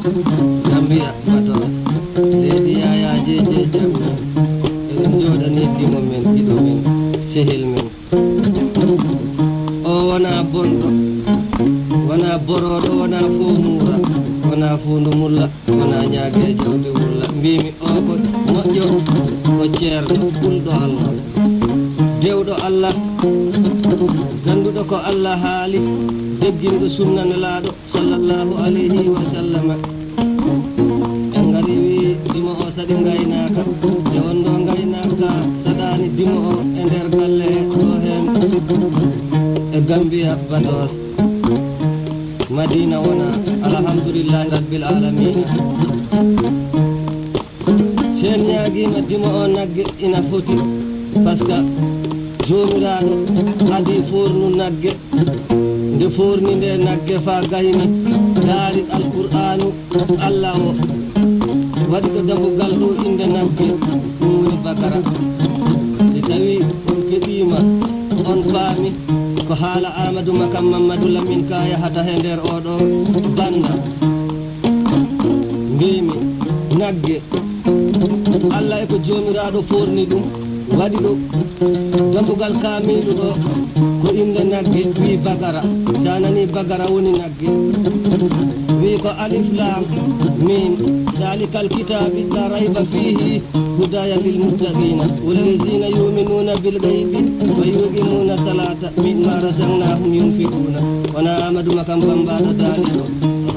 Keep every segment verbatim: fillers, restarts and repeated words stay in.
Gambiya Batos, leydi Yaya Jeje Jammeh. Eɗen njooɗanii dimo men, giɗo men, sehil men. O wonaa bonɗo, wonaa borooɗo, wonaa fow muura, wonaa fuundu mulla, wonaa ñaageejo de wulla. Mbiimi o ko moƴƴo, ko ceerno, kulɗo Allah, dewɗo Allah, gannduɗo ko Allah haali, degginɗo sunna Nelaaɗo, sallallahu alayhi wa sallam. En ngari wi dimo o saɗi ngaynaaka, nde wonno ngaynaaka saɗaani dimo o e nder galle he ɗo heen e Gambiya Batos. Madina wona, alhamdulillahi rabbil alamina. Seen ñaagiima dimo o nagge ina foti, parce que Joomiraaɗo adii foornu nagge, nde foorni nde nagge faa gayni, daari Alqur'aanu Allah o, waɗi ɗo dambugal ɗo innde nagge, ɗum woni Bakara. Si tawii on keɗiima, on faami ko haala Aamadu Makam Mammadu Lamin ka yahata he nder oo ɗoo bannda. Mbiimi, nagge, Allah e ko Joomiraaɗo foorni ɗum, waɗi ɗo dambugal kaamiilu ɗo, ko innde nagge, wii Bagara. Sa nanii Bagara woni nagge. Wii ko alif laam miim, zalikal kitaabi laa rayba fiihi, hudaya lil muttaqiina, wallazina yu'minuuna bil gaybi wa yuqimuuna salaata, mimma razaqnaahum yunfiquuna. Wona Aamadu Makam Bammbaaɗo daali ɗo.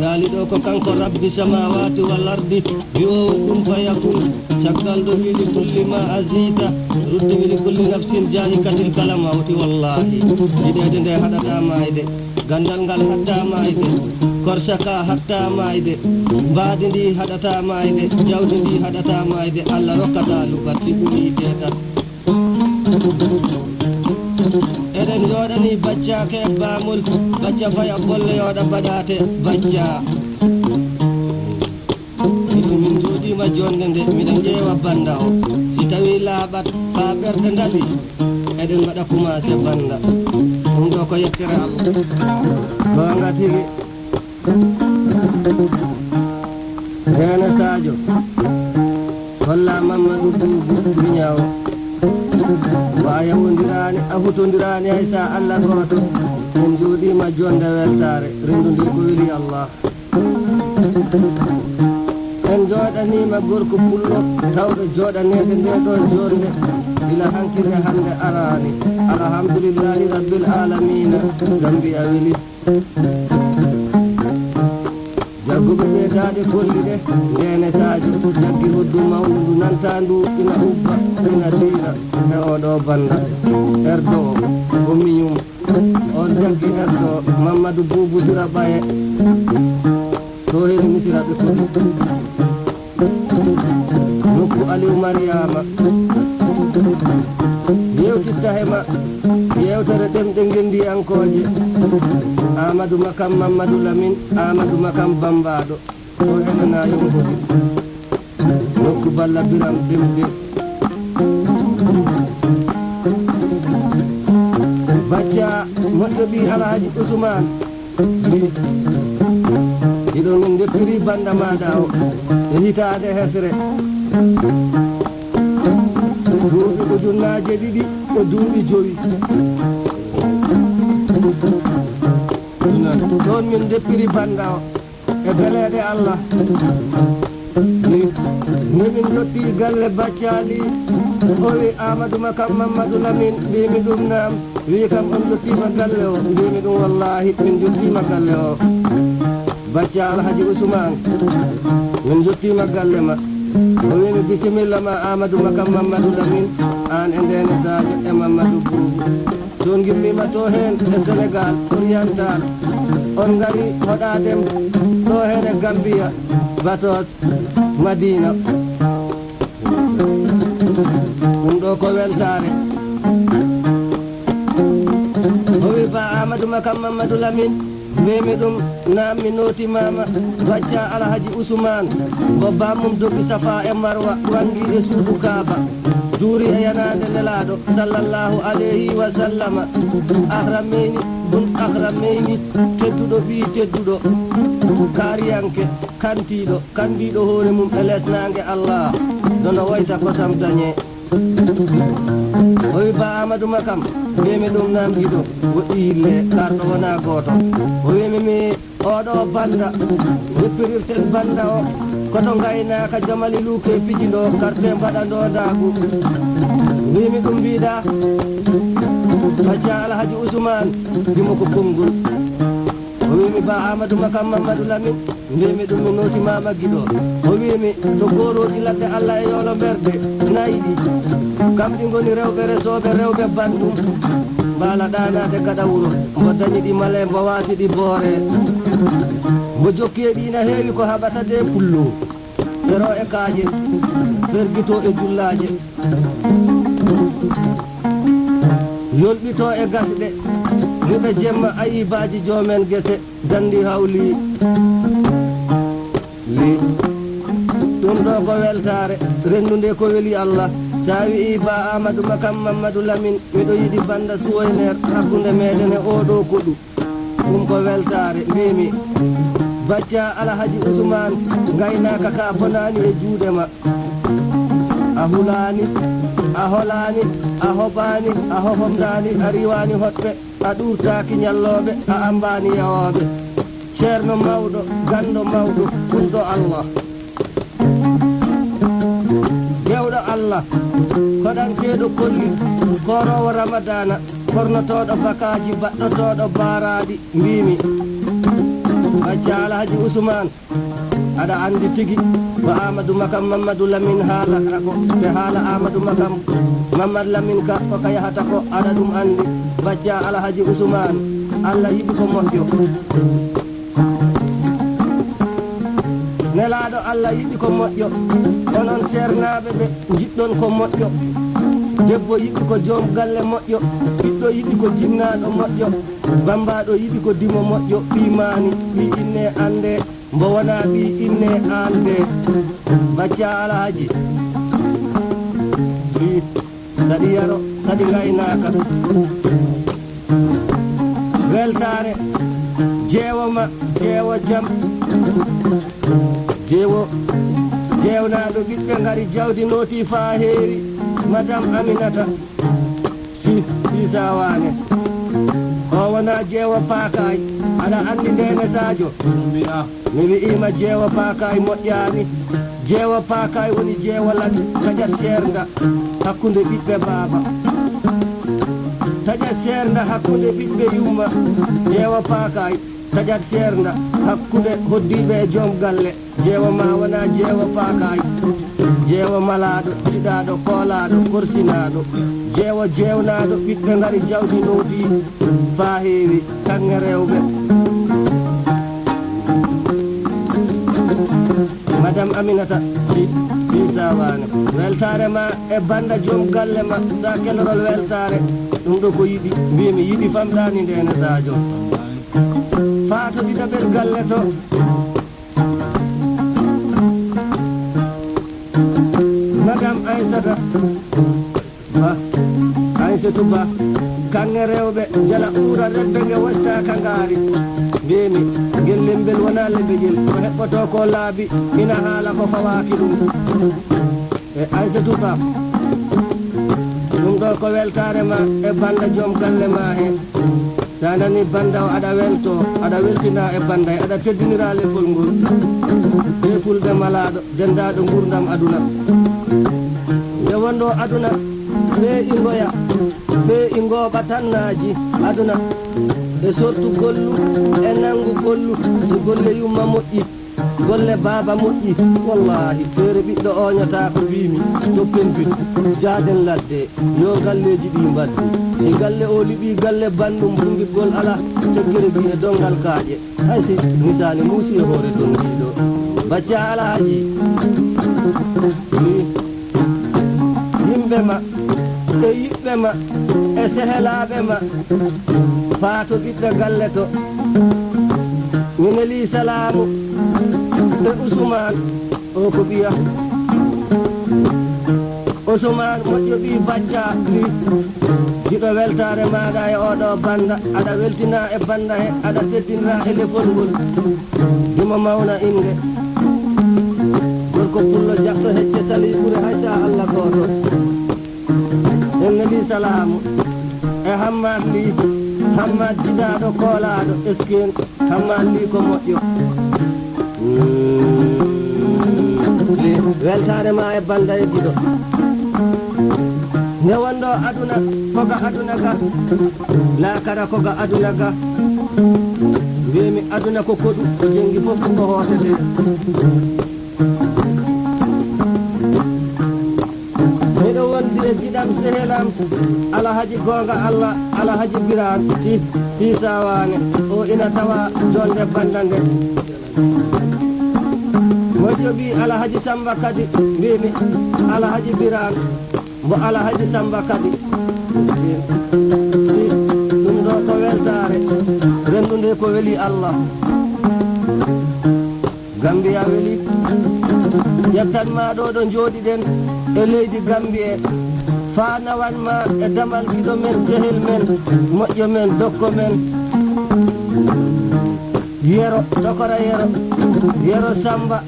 Daali ɗo ko kanko Rabbi samaawaati wal ardi, bi'oowo kun fayakun. Caggal ɗo wili kulli ma azita, rutti wili kulli nafsin jaa'i katil kala mawti. Wallaahi, yiɗeede nde haɗataa maayde. Ganndal ngal haɗtaa maayde. Korsa ka haɗtaa maayde. Mbaadi ndi haɗataa maayde. Jawdi ndi haɗataa maayde. Allah rokkataa lubat si ɓuri yiɗeede tan. Eɗen njooɗanii Bacca ke baamol, Bacca faya bolle yooɗa baɗaate Bacca. Miɗo min njooɗiima joonde nde, miɗo ƴeewa bannda o. Si tawii laaɓat faa ɓerɗe ndali, eɗen mbaɗa kumaase bannda. Ɗum ɗo ko yettere Allah. Goonga tigi. Neene Sadio, holla Mammadu Buubu Miñaawo. Wa a yawondiraani, a hutondiraani hay sa Allah gooto. En njooɗiima joonde weltaare, renndunde ko weli Allah. En njooɗaniima gorko pullo, tawɗo jooɗaneede nde ɗoo joonde, gila hanki nde hannde araani. Alhamdulillahi Rabbil Aalamiina, Gambiya weli. Jagguɓe ɓe daaɗe kolli ɗe, ndeene Sadio jaggi hoddu mawndu ndu nanta ndu ina ubba, ina diila e oo ɗoo bannda. Erdo o, ko miñum. On jaggi erdo o, Mammadu Buubu Sira Ɓaye. To heni Misira ɓe kolli. Nokku Aliw Mariyaama. Yewtitta he ma yeewtere ɗemɗe ngenndiyankooje. Aamadu Makam Mammadu Lamin, Aamadu Makam Bammbaaɗo. Ɗo enana yonkude. Nokku Balla Biram Dembe. Bacca moƴƴo ɓii Alhaji Usmaan. Hiɗo min ndeppiri bannda maaɗa o e hitaande hesre. Duuɓi ujunnaaje ɗiɗi e duuɓi jowi. Ɗon min ndeppiri bannda o e beleeɗe Allah. Ni, ni min njotti galle Baccaali. O wi Amadou Makam Mamadou Lamine, mbimi ɗum naam. Wi kam on njottiima galle o, mbimi ɗum wallahi min njottiima galle o. Bacca Alhaji Ousmane, min njottiima galle ma. O wimi bisimilla ma Amadou Makam Mamadou Lamine, aan e Ndene Sadio e Mamadou Boubou. So on ngimmiima to heen e Sénégal oriental, on ngari hoɗaade ɗo heen e Gambia, Batos, Madina. Ɗum ɗo ko weltaare. O wi ba Amadou Makam Mamadou Lamine, mbimi ɗum naam, mi nootimaama. Bacca Alhaji Ousmane, ko bammum doggi Safa e Marwa, wanngi e suudu Kaaba, duuri e yanaande Nelaaɗo sallallahu alayhi wa sallama. Ahrameyni Bun Ahra Meyni, tedduɗo ɓii tedduɗo, kaariyanke, kantiiɗo, kandiiɗo hoore mum e lesnaange Allah, dono woyta kosam dañee. O wi, "Ba Amadou Makam, mbiymi ɗum nan giɗo, woɗɗi yille, karɗo wona gooto." O wimi mi, "Oɗo banda, weppirirten banda o, koto ngaynaaka jamali luuke pijindo, karte mbaɗando daagu." Wimi, "Ɗum mbiɗa?" Bacca Alhaji Usman, dimo ko konngol. O wimi, "Ba Amadou Makam Mamadou Lamine, mbiymi ɗum mi nooti mama giɗo." O wimi, "To goorooji ladde Allah e yoolo mberde, nayi ɗi. Kam ɗi ngoni rewɓe resooɓe rewɓe banndum. Mbaala ɗaanaade gaɗa wuro, mbo dañi ɗi male, mbo waati ɗi boore. Mbo jokki e ɗi ina heewi ko haɓata de pullo. Fero e kaaƴe, fergito e jullaaje. Yolɓito e gasɗe, riɓe jemma ayibaaji joomen gese, dandi hawli." Li. Ɗum ɗo ko weltaare, rennunde ko weli Allah. Sa wi'i Ba Amadou Makam Mamadou Lamine, miɗo yiɗi banda suwoyneer hakkunde meɗen e oɗo koɗu. Ɗum ko weltaare, mbimi. Bacca Alhaji Usman, ngaynaaka ka bonaani e juuɗe ma. A hulaani, a holaani, a hoɓaani, a hohomdaani, a riwaani hoɗɓe, a ɗuurtaaki ñallooɓe, a ambaani yawooɓe. Ceerno mawɗo, ganndo mawɗo, kulɗo Allah. Gewɗo Allah, koɗanteeɗo kolli, kooroowo Ramadaana, kornotooɗo bakaaji, baɗɗotooɗo baaraaɗi, mbimi. Bacca Alhaji Usman, aɗa anndi tigi ko Amadou Makam Mamadou Lamine haalata ko, ɓe haala Amadou Makam Mamadou Lamine ka, ko ka yahata ko, aɗa ɗum anndi. Bacca Alhaji Usman, Allah yiɗi ko moƴƴo. Nelaaɗo Allah yiɗi ko moƴƴo. Onon seernaaɓe ɓe, njiɗɗon ko moƴƴo. Debbo yiɗi ko joom galle moƴƴo. Ɓiɗɗo yiɗi ko jinnaaɗo moƴƴo. Bammbaaɗo yiɗi ko dimo moƴƴo. Ɓii maani, ɓii inne annde. Mbo wonaa ɓii inne aan de, Bacca Alhaji. Ɓii, saɗi yaro, saɗi ngaynaaka. Weltaare, jeewo ma, jeewo jam. Jeewo, jeewnaaɗo ɓiɓɓe ngari jawdi nooti faa heewi, Madame Aminata. Si, si sawaane. O wona jeewo paakaay. Aɗa anndi ndeene Sadio? Mbiya. Mi wi'ima jeewo paakaay moƴƴaani. Jeewo paakaay woni jeewo lan taƴat seernda hakkunde ɓiɓɓe baaba. Taƴat seernda hakkunde ɓiɓɓe yumma. Jeewo paakaay. Taƴat seernda hakkunde hoddiiɓe e joom galle. Jeewo ma wona jeewo paakaay. Jeewo malaaɗo, tiɗaaɗo, koolaaɗo, korsinaaɗo. Jeewo jeewnaaɗo, ɓiɓɓe ngari jawdi nooti faa heewi, kaŋŋe rewɓe. Madame Aminata, si, si sawaane. Weltaare ma e bannda joom galle ma, sa kelorol weltaare. Ɗum ɗo ko yiɗi, mbimi yiɗi famɗaani ndeene Sadio. Faa to ɗiɗaɓel galle to. Madame Aissata Ba, Aissatou Ba, kaŋŋe rewɓe, jala ɓuura rebbe nge wasta ka ngaari. Mbimi, ngel lembel wona lebejel, ko heɓɓoto ko laabi, ina haala ko fawaaki ɗum. E Aissatou Ba, ɗum ɗo ko weltaare ma e bannda joom galle ma he. Sa nani bannda o aɗa welto, aɗa weltina e bannda, aɗa teddinira lekkol ngol. Be fulɓe malaaɗo, denndaaɗo nguurndam aduna. Nde wonɗo aduna, ɓe ingoya, ɓe ingooɓa tannaaji aduna. E sortu gollu, e nanngu gollu, so golle yumma moƴƴi. Golle baaba moƴƴi, wallaahi, feere ɓiɗɗo ooñataa ko mbiimi, to pempit, jaaden ladde, yo galleeji ɗi mbaddu. Si galle o liɓii galle banndum, bunngitgol alaa, tekkere gi e donngal kaaƴe. Hay si misaali muusi e hoore donndiiɗo. Bacca Alhaji. Wi. Yimɓe ma, e yiɓɓe ma, e sehelaaɓe ma, faa to ɓiɓɓe galle to. Mi nelii salaamu e Usumaan, o ko ɓiya. O Usmaan moƴƴo ɓii Bacca Li, giɗo weltaare maaɗa e oɗo bannda, aɗa weltina e bannda he, aɗa teddinira e lefol ngol. Himo mawna innde. Gorko pullo jaɓɗo hecce sali ɓure hay sa Alla gooto. En neli salaamu e Hammaat Li, Hammaat jiɗaaɗo koolaaɗo, esken. Hammaat Li ko moƴƴo. Mm, Li, weltaare ma e bannda e giɗo. Nde wonɗo aduna, ko ga aduna ga. Laakara ko ga aduna ga. Mbiymi aduna ko koɗu, ko jenngi fof ko hootete. Miɗo wondi e giɗam sehelam, Alhaji Goonga Alla, Alhaji Biraan Sih, Sih Saawaane. O ina tawa jonde bannda nde. Moƴƴo ɓii Alhaji Samba Kadi, mbiymi Alhaji Biraan, mbo Alhaji Samba Kadi. Ɗum ɗo ko weltaare, renndunde ko weli Alla. Gambiya weli. Ƴettan ma ɗo, ɗo njooɗiɗen e leydi Gambie, faa nawan ma e damal giɗo men, sehel men, moƴƴo men, dokko men, Yero, Tokora Yero, Yero Samba.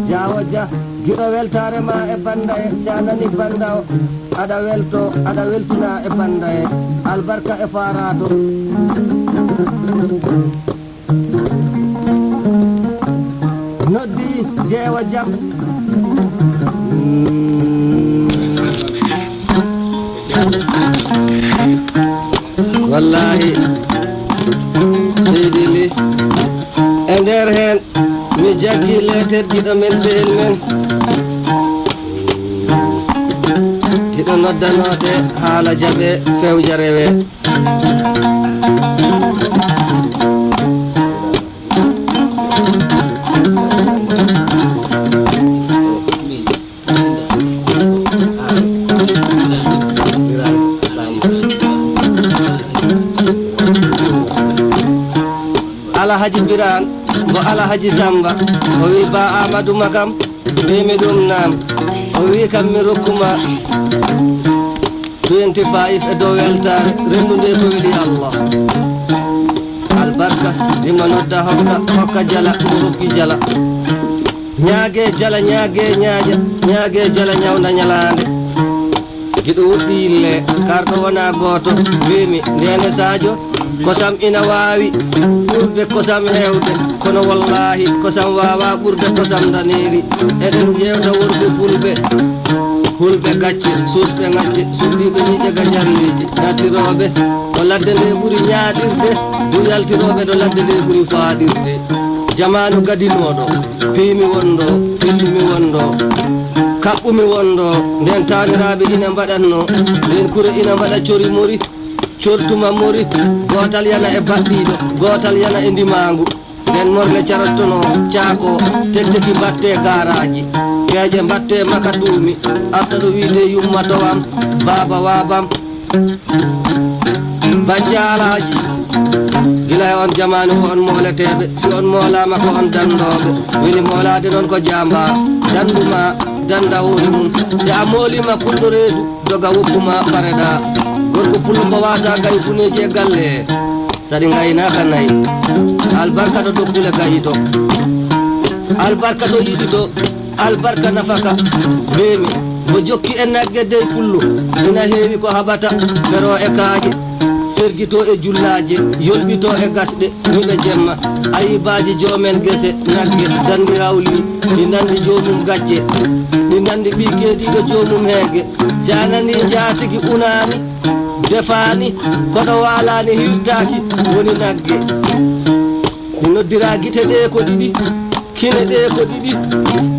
Jaawo Jah, giɗo weltaare ma e bannda e, si a nani bannda o, aɗa welto, aɗa weltina e bannda e, albarka e faaraato. Noddi jeewo jam. Wallaahi, seydi Li, e nder heen, mi jaggi leeter giɗo men, sehil men. Giɗo noddanoote haala jaɓe fewjare we. Alhaji Biraan, mbo Alhaji Samba, o wi Ba Amadou Makam, mbimi ɗum naam. O wi kam mi rokkuma twenty-five e dow weltaare, renndunde ko weli Allah. Albarka, himo nodda hokka, hokka jala, mo rokki jala. Ñaage jala, ñaage ñaaƴa, ñaage jala ñawnda ñalaande. Giɗo woɗɗi yille, karɗo wona gooto, mbimi, ndene Sadio, kosam ina waawi ɓurde kosam heewde, kono wallaahi kosam waawaa ɓurde kosam ndaneeri. Eɗen njeewta worɓe fulɓe, hulɓe gacce, suusɓe ŋacce, suddiiɓe ñiiƴe gajarleeji, nattirooɓe ɗo ladde nde ɓuri ñaaɗirde, duuyaltirooɓe ɗo ladde nde ɓuri faaɗirde. Jamaanu gadinooɗo, piimi wonɗo, pillimi wonɗo, kaɓɓumi wonɗo, nden taaniraaɓe ina mbaɗatno, nden kure ina mbaɗa cori mori, cortuma mori, gootal yana e baɗɗiiɗo, gootal yana e ndimaangu. Nden morle carottono caako, tetteki mbatte gaaraaji, keeƴe mbatte makatuumi, arta ɗo wiide yumma towam, baaba waabam. Bacca Alhaji, gila e on jamaanu ko on mooleteeɓe, si on moolaama ko on danndooɓe, weli moolaade noon ko jaamba, dannduma, dannda woni mum. Si a mooliima kulɗo reedu, doga woppuma pareɗa. Gorko pullo mbo waata gayi kuneeji e galle, saɗi ngaynaaka nayi. Albarka to dokkule gayi to. Albarka to yiɗi to. Albarka nafaka, mbimi, mo jokki e nagge dey pullo, ina heewi ko haɓata, fero e kaaƴe, fergito e jullaaje, yolɓito e gasɗe, ñiɓe jemma, ayibaaji joomen gese, nagge, danndi rawli, ɗi nanndi joomum gacce, ɗi nanndi ɓii keediiɗo joomum heege, si a nanii njaatigi unaani, defaani, koɗo waalaani hirtaaki, woni nagge. Mi noddira gite ɗe ko ɗiɗi, kine ɗe ko ɗiɗi,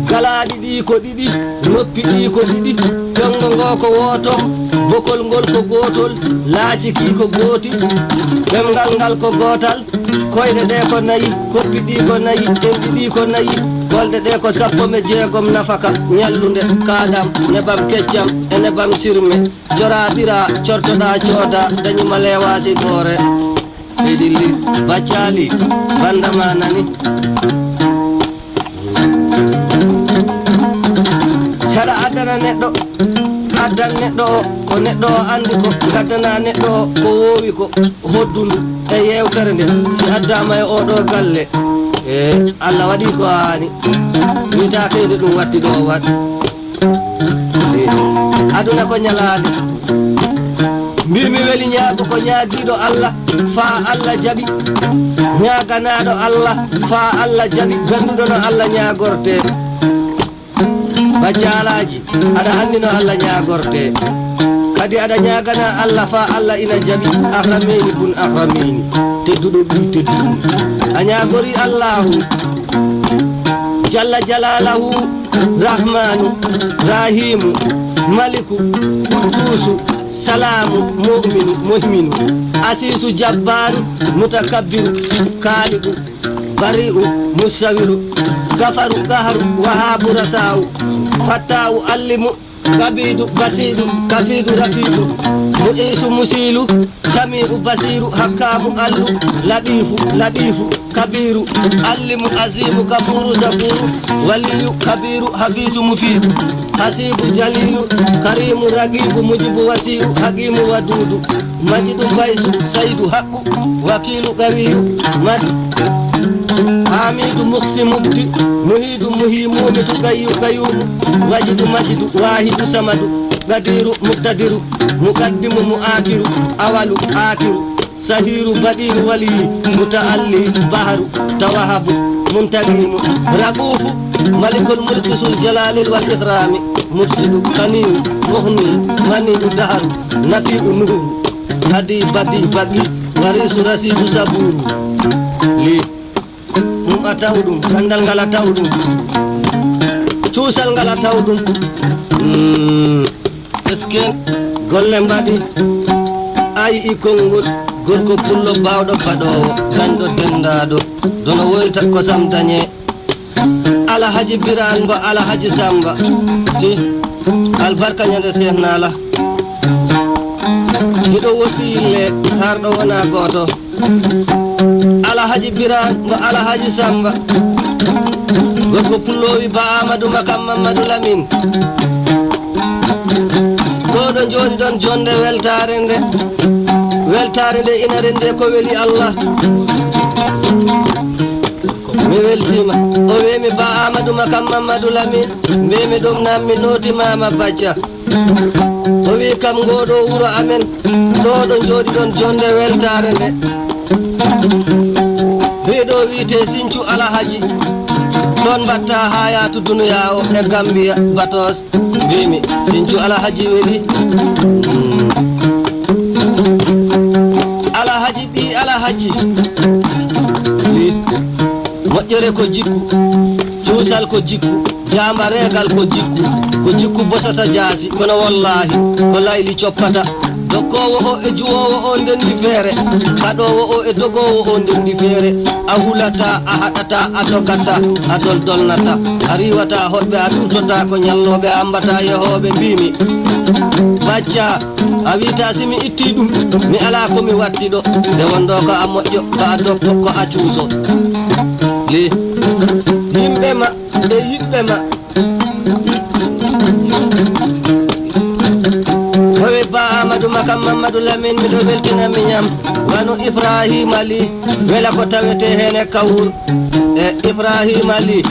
galaaɗi ɗi ko ɗiɗi, noppi ɗi ko ɗiɗi, tonngo ngo ko wooto, bokol ngol ko gootol, laaciki ko gooti, ɗemngal ngal ko gootal, koyɗe ɗe ko nayi, koppi ɗi ko nayi, enɗi ɗi ko nayi, golɗe ɗe ko sappo me jeegom nafaka, ñallunde, kaaɗam, nebam keccam, e nebam sirme, joraa ɓiraa, cortoɗaa coodaa, dañi ma leewaasi boore. Seydi Li, Bacca Li, bannda ma nani. Aɗa addana neɗɗo, addan neɗɗo o, ko neɗɗo o anndi ko, ngaddana neɗɗo o, ko woowi ko, hoddundu e yeewtere nde, si addaama e oo ɗoo galle, e Alla waɗii ko haani, wiytakeede ɗum watti ɗo o waɗ. Aduna ko ñalaande. Mbii mi weli ñaago ko ñaagiiɗo Alla, faa Alla jaɓi. Ñaaganaaɗo Alla, faa Alla jaɓi. Gannduɗo no Alla ñaagortee. Bacci Alaaji, aɗa anndi no Alla ñaagortee. Kadi aɗa ñaagana Alla faa Alla ina jaɓi. Akrameeni bun akrameeni. Tedduɗo ɓuri tedduɗo. A ñaagorii Allaahu. Jalla Jalaalahu. Rahmaanu, Rahiimu, Maliku, Qudduusu, Salaamu, Mu'minu, Muhminu, Asiisu, Jabbaaru, Mutakabbiru, Kaaliqu, Bari'u, Musawiru, Gafaru, Qaharu, Wahaabu, Rasaa'u, Fattaa'u, Allimu, Kabiidu, Basiidu, Kafiidu, Rafiidu, Mu'iisu, Musiilu, Samii'u, Basiiru, Hakkaamu, Allu, Laɗiifu, Laɗiifu, Kabiiru, Allimu, Asiimu, Gafuuru, Sabuuru, Waliyu, Kabiiru, Hafiisu, Mufiidu, Hasiibu, Jaliilu, Kariimu, Raqiibu, Mujibu, Wasii'u, Hakiimu, Waduudu, Majidu, Baysu, Sayidu, Haqqu, Wakiilu, Qawiiyu, Mad, Haamiidu, Muksi, Mubdi, Muhiidu, Muhii, Muumitu, Qayyu, Qayuumu, Wajidu, Majidu, Waahidu, Samadu, Qadiiru, Muqtadiru, Muqaddimu, Mu'aakiru, Awalu, Aakiru, Sahiiru, Baɗiiru, Waliyyi, Muta'alli, Baharu, Tawahabu, Muntaqiimu, Raquufu, Malikul Mulki, Sul Jalaali wal Ikraami, Mufsidu, Ganiyu, Muhni, Mani'u, Daharu, Nafi'u, Nuuru, Hadi, Badi, Baqi, Warisu, Rasiidu, Sabuuru. Lii. Ɗum a taw ɗum, ganndal ngal a taw ɗum, cuusal ngal a taw ɗum. Mm. Est-ce que golle mbaɗi? A yi'i konngol gorko pullo baawɗo baɗoowo, ganndo denndaaɗo, dono woyta kosam dañee. Alhaji Biraan mbo Alhaji Samba. Si. Albarka ñande Seex Naala. Hiɗo woɗɗi yille, harɗo wona gooto. Alhaji Biraan mo Alhaji Samba. Gorko Pullo wi Ba Amadou Makam Mamadou Lamine. Ɗo ɗo jooɗi ɗon jonde weltaare nde. Weltaare nde ina rende ko weli Allah. Mi weltiima. O wi mi Ba Amadou Makam Mamadou Lamine. Mbi mi ɗum nam mi nooti Mama Bacca. O wi kam ngoo ɗo wuro amen, ɗo ɗo jooɗi ɗon jonde weltaare nde. Ɓee ɗo wiyetee Sinthiou Alhaji. Ɗon mbatta hayaatu dunuyaa o e Gambia Batos. Mbimi, Sinthiou Alhaji weli. Mm. Alhaji ɓii Alhaji. Wi, moƴƴere ko jikku. Cuusal ko jikku, jaambareegal ko jikku, ko jikku bosata jaasi, kono wallaahi, ko layli coppata. Dokkoowo o e juwoowo o ndenndi feere, kaɗoowo o e dogoowo o ndenndi feere. A hulataa, a haɗataa, a dogataa, a doldolnataa, a riiwataa hoɗɓe, a ɗuurtotaako ñallooɓe, a ambataa yehooɓe, mbiimi, Bacca, a wiitaa si mi ittii ɗum, mi alaa ko mi watti ɗo, nde wonɗo ko a moƴƴo, ko a dokko, ko a cuuso. Li. Yimɓe ma e yiɗɓe ma. Howe Ba Amadou Makam Mamadou Lamine, miɗo weltina miñam. Wano Ibrahima Ly, wela ko tawete heen e Kawur. E Ibrahima Ly,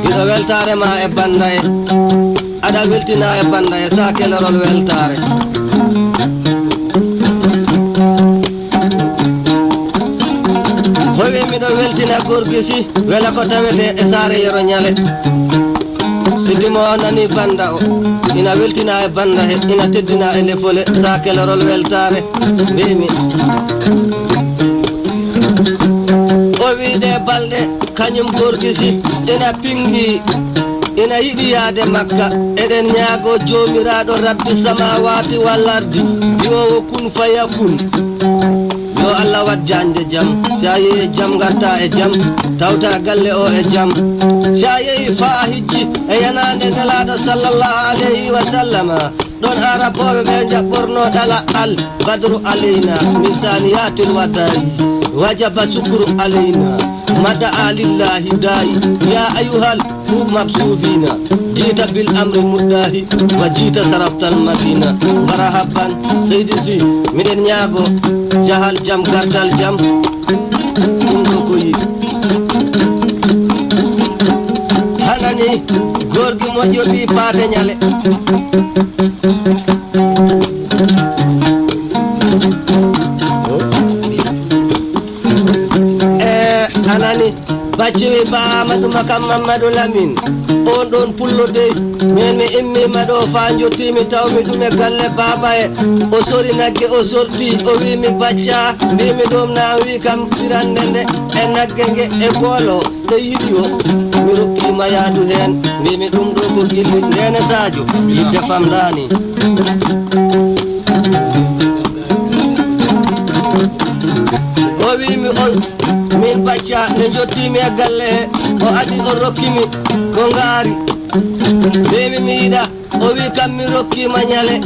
miɗo weltaare ma e Bannda e. Aɗa weltina e Bannda e sa kelorol weltaare. Howe miɗo weltina gorgisi, wela ko tawete e saare Yero Ñale. Siddimo o nani Bannda o, ina weltina e Bannda he, ina teddina e lefole, sa kelorol weltaare. Mbimi. O wi ɗe balɗe, kañum gorgisi, ina pinngi, ina yiɗi yahde Makka. Eɗen ñaago Joomiraaɗo Rabbi samaawaati wal ardi, wi'oowo kun fayakun. Yo Allah waɗ jañde jam. Si a yehi e jam, ngarta e jam, tawta galle o e jam. Si a yehi faa a hijji e yanaande Nelaaɗo sallallahu alayhi wa sallama, ɗon Arabooɓe ɓe njaɓɓorno ɗala al badru alayna min saniyatil wada'i, wajaba sukru alayna, mada'a lillahi da'i, ya ayyuhal Mabsuubiina, jiita bil amri muddaahi, wa jiita saraftal madiina. Marhaban, seydi si, miɗen ñaago, jahal jam, gardal jam, ɗum ɗo ko yi. Hanani, gorgi moƴƴo ɓii paate ñale. E, anani, bacci wi ba Amadou Makam Mamadou Lamine. On ɗon pullo dey, min mi immiima ɗo faa njottiimi tawmi ɗum e galle baaba e. O sori nagge, o sorti, o wi mi bacca, mbiimi ɗum na wi kam tirande nde e nagge nge e goolo. Nde yiɗi o, mi rokkiima yaadu heen, mbiimi ɗum ɗo ko gilli Ndeene Saajo, yidde famɗaani. O wiimi o, min bacca, nde njottiimi e galle he, o adi o rokkimi ko ngaari. Mbiimi mi yiɗa. O wi kam mi rokkiima ñale.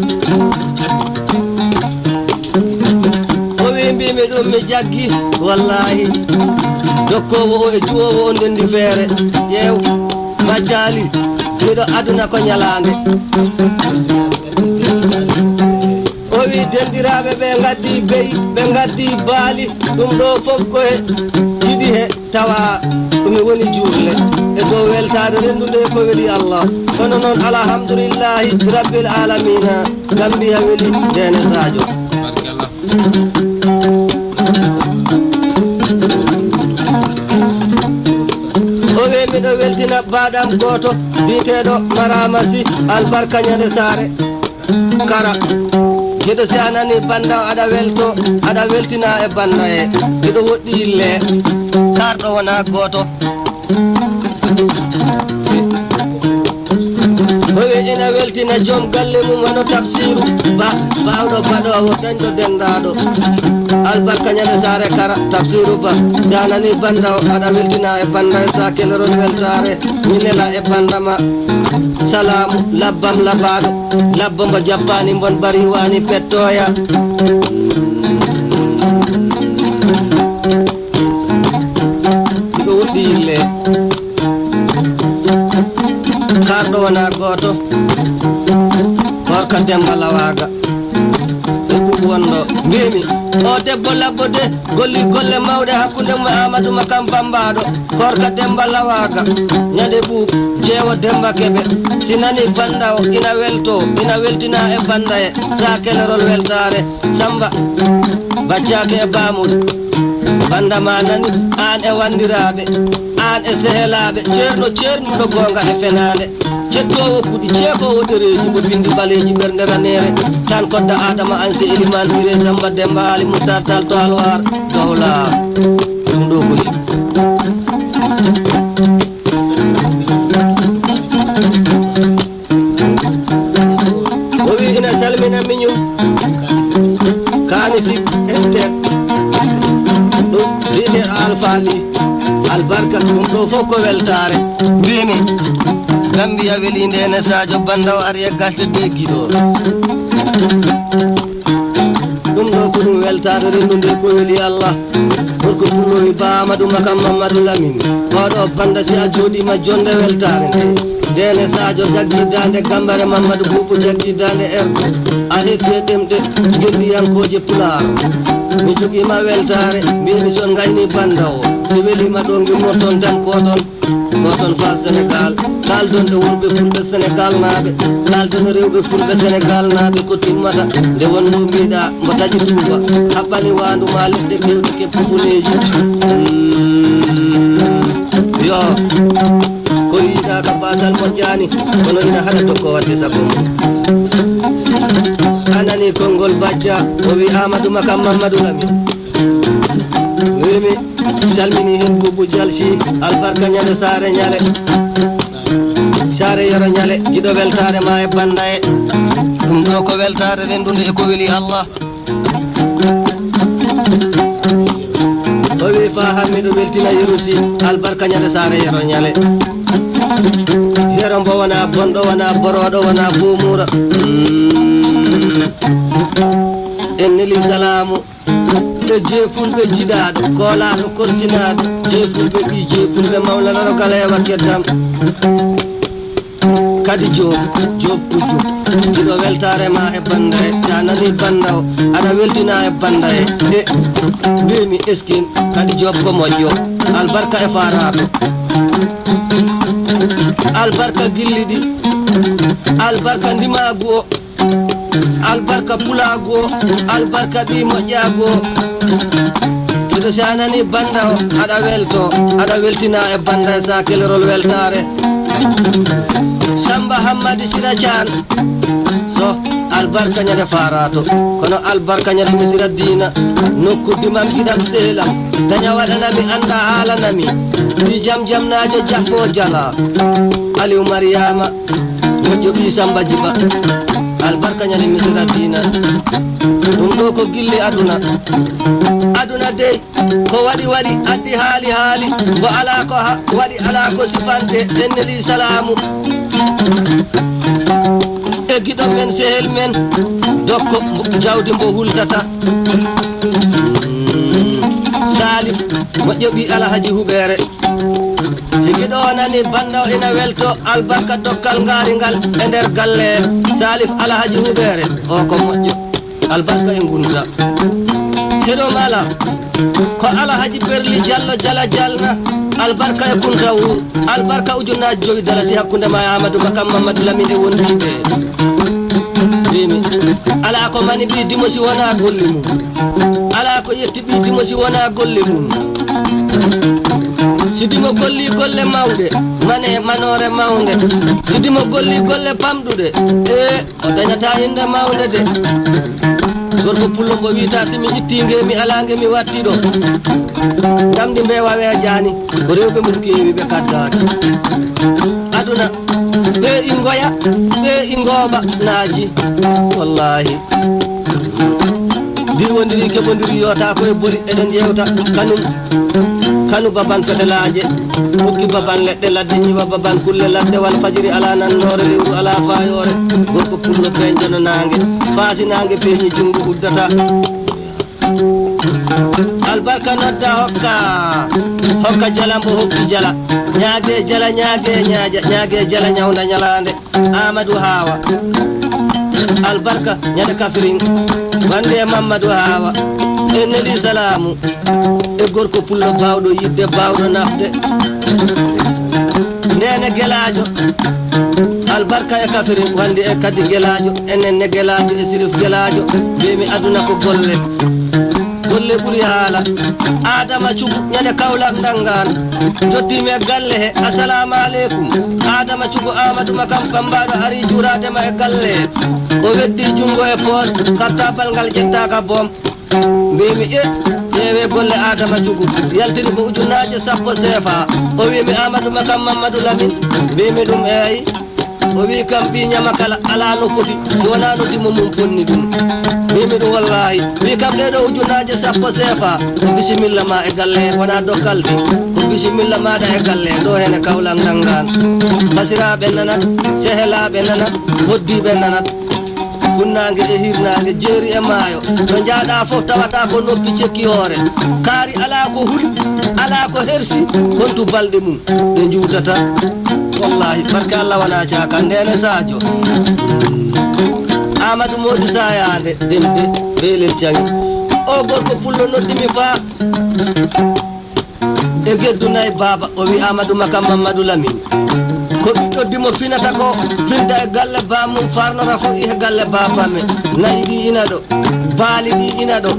O wi mbimi ɗum mi jaggi, wallahi. Dokkoowo o e duwoowo o ndendi feere. Ƴeew, majjaali, miɗo aduna ko ñalaande. O wi dendiraaɓe ɓe ngaddi beyi, ɓe ngaddi baali, ɗum ɗo fof ko e yiɗi he. Tawa ɗum woni juurle e dow weltaade renndude ko weli Allah. Kono noon, alhamdulillahi rabbil alamina, Gambiya weli Ndeene Saajo. O wi miɗo weltina baaɗam gooto biyeteeɗo Marama Sy, albarka ñande saare. Kara, giɗo si a nani bannda o aɗa welto, aɗa weltina e bannda e. Giɗo woɗɗi yille, karɗo wona gooto. O wi ina weltina joom galle mum hono Tafsiru Ba, baawɗo baɗoowo dañɗo denndaaɗo. Albarka ñande saare kara Tafsiru Ba. Si a nani bannda o aɗa weltina e bannda e sa kelerol weltaare. Mi nela e bannda ma. Salaamu, labbam labaaɗo, labbo mbo jappaani mbon bari waani pettooya. Miɗo woɗɗi yille. Karɗo wona gooto. Korka Demba Lawaaga. E ɓuuɓu wonɗo. Mbimi, o debbo labbo de, golli golle mawɗe hakkunde mum e Amadou Makam Bambaaɗo. Korka Demba Lawaaga, ñande ɓuuɓ, jeewo Demba Kebe. Si nani bannda o, ina welto, ina weltina e bannda e, sa kelerol weltaare. Samba, baccaake e baamuɗo. Bannda ma nani, aan e wanndiraaɓe, aan e sehelaaɓe, ceerno ceernuɗo goonga e fenaande. Cettoowo kuɗi, ceekoowo ɗereeji, mo binndi ɓaleeji ɓernde raneere. Tan kodda Adama Anse Eliman Sire Samba Demba Ali Moussa Tall to Alwar, Dowla. Ɗum ɗo ko yimɓe. O wi ina salmina miñum. Kaani fi estet. Ɗum wiyetee Alfaali. Albarka ɗum ɗo fof ko weltaare. Mbimi. Gambiya weli Ndeene Saajo bannda o ari e gasde de giɗo. Ɗum ɗo ko ɗum weltaare renndude ko weli Allah. Gorko pullo wi ba Amadou Makam Mamadou Lamine. Oɗo bannda si a jooɗiima jonde weltaare nde. Ndeene Saajo jaggi daande Gambare Mamadou Buubu jaggi daande Ergo. A hetti e ɗemɗe ngendiyankooje Pulaar. Mi jogiima weltaare, mbiymi si on ngayni bannda o. Si weliima ɗo ngimmoton tan ko ton. Ko toon faa Senegaal, kaaldon e worɓe fulɓe Senegaalnaaɓe, kaaldon e rewɓe fulɓe Senegaalnaaɓe ko timmata nde wonnoo mbiɗa mbo taƴi tuuba, haɓɓani waandu maa leɗɗe keewɗe kebbubuleeji. Mm, yo, ko yiɗaaka baasal moƴƴaani, kono ina haɗa dokko waɗde sago mum. A nanii konngol bacca, o wi Amadou Makam Mamadou Lami. Wimi salmini hen Boubou Dial Sy, albarka ñande saare ñale. Saare Yero ñale, giɗo weltaare ma e bannda e. Ɗum ɗo ko weltaare renndude e ko weli Allah. O wi fa han miɗo weltina Yero Sy, albarka ñande saare Yero ñale. Yero mbo wona bonɗo, wona borooɗo, wona boomura. Mm. En neli salaamu e jeefulɓe jiɗaaɗo, koolaaɗo korsinaaɗo, jeefulɓe ɓii jeefulɓe mawla nano galeewa keddam. Kadi Joob, Joob Kujju, jiɗo weltaare ma e bannda e, si a nani bannda o, aɗa weltina e bannda e. E, mbiymi eskin, Kadi Joob ko moƴƴo, albarka e faaraaɗo. Albarka gilli ɗi, albarka ndimaagu o. Albarka pulaagu o, albarka ɓii moƴƴaagu o. Miɗo si a nani bannda o, aɗa welto, aɗa weltina e bannda e sa kelerol weltaare. Samba Hammadi Sira Caan, so albarka ñande faaraato, kono albarka ñande mi sira diina, nokku dimam giɗam seelam, daña waɗana mi annda haalana mi, ɗi jam jamnaajo jaɓɓo jala, Aliou Mariama. Moƴƴo ɓii Samba Jiba, albarka ñande misira diina. Ɗum ɗo ko gilli aduna. Aduna dey, ko waɗi waɗi, addi haali haali, ko alaa ko ha-, waɗi alaa ko sifante, en neli salaamu. E giɗo men, sehel men, dokko mbo-, jawdi mbo hultata. Salif, moƴƴo ɓii Alhaji Huɓeere. Si giɗo o nani bannda o ina welto, albarka dokkal ngaari ngal e nder galle. Salif Alhaji Huɓeere, o ko moƴƴo. Albarka e ngunta. Seɗo mala, ko Alhaji Berli Jallo Jala Jalna, albarka e Kunta Wuur, albarka ujunnaaji jowi dalasi hakkunde ma e Amadou Bakam Mamadou Lamine e wondiiɓe. Mbimi, alaa ko mani ɓii dimo si wonaa golli mum. Alaa ko yetti ɓii dimo si wonaa golle mum. Si dimo golli golle mawɗe, mane manoore mawnde. Si dimo golli golle pamɗuɗe, e o dañata innde mawnde de. Gorko pullo mbo wiyta si mi itti nge mi ala nge mi watti ɗo. Ndamdi mbeewa weejaani, ko rewɓe mum keewi ɓe kaddaade. Aduna, ɓe i ngoya, ɓe i ngooɓa naaji. Wallaahi. Ndiwondiri keɓondiri yota ko e bori eɗen yewta kanum. Kanu baban fetelaaje, hokki baban leɗɗe ladde, ñiwa baban kulle ladde, wal fajiri alaa nannoore, lewru alaa faayoore. Gorko pullo peeñjono naange, faasi naange peeñi junngo uddata. Albarka nodda hokka, hokka jala mbo hokki jala. Ñaage jala, ñaage ñaaja, ñaage jala ñawnda ñalaande. Amadou Hawa. Albarka ñande Kafirin. Wande Mamadou Hawa. En neli salaamu. E gorko pullo baawɗo yiɗde, baawɗo nafde. Nene Gelaajo. Albarka e Kafirin, wande e kadi Gelaajo. Enen ne Gelaajo e Sirif Gelaajo. Mbimi aduna ko golle. Golle ɓuri haala. Adama Cugu, ñande Kaolack Ndangaan. Jottiimi e galle he. Assalamu aleykum. Adama Cugu Amadou Makam Pambaɗo ari juuraade ma e galle he. O weddi junngo e poos, kartabal ngal ƴettaaka boom. Mbimi, e, ƴeewe golle Adama Cugu. Yaltiri ko ujunnaaje sappo seefa. O wimi Amadou Makam Mamadou Lamine. Mbimi ɗum eeyi. O wi kam ɓii ñama kala alaa no foti, si wonaa no dimo mum bonni ɗum. Mbimi ɗum wallaahi. Wi kam ɗee ɗoo ujunnaaje sappo seefa, ko bisimilla ma e galle heen, wonaa dokkal ɗi. Ko bisimilla maaɗa e galle heen, ɗoo heen e Kaolack Ndangaan. Basiraaɓe nanat, sehelaaɓe nanat, hoddiiɓe nanat. Funnaange e hirnaange, jeeri e maayo. To njaaɗaa fof tawata ko noppi cekki hoore. Kaari alaa ko huli, alaa ko hersi, hontu balɗe mum. Ɓe njuutata. Wallaahi, barke Allah wonaa caaka. Ndeene Sadio. Amadou Mody Sayande, Demde, Beelel Caŋi. O gorko pullo noddi mi faa e geddu nayi baaba, o wi Amadou Makam Mamadou Lamine. Ko ɓiɗɗo dimo finata ko, finta e galle baamum, farnora ko e galle baabame. Nayi ɗi ina ɗo, baali ɗi ina ɗo,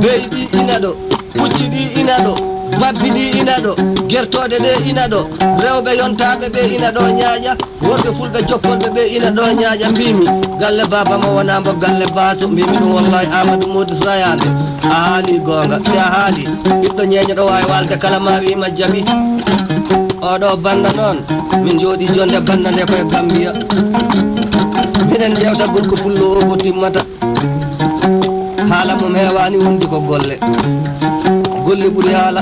beyi ɗi ina ɗo. Pucci ɗi ina ɗo, babbi ɗi ina ɗo, gertooɗe ɗe ina ɗo, rewɓe yontaaɓe ɓe ina ɗo ñaaƴa, worɓe fulɓe jokkolɓe ɓe ina ɗo ñaaƴa. Mbimi, galle baaba mo wonaa mbo galle baaso. Mbimi ɗum, wallahi, Amadou Mody Sayande, a haali goonga. Si a haali, ɓiɗɗo ñeeño ɗo waawi waalde kala ma wiima jaɓi. Oɗo bannda noon, min njooɗi jonde bannda nde koye Gambia. Minen njewta gorko pullo o ko timmata. Haala mum heewaani wondi ko golle. Golle ɓuri haala.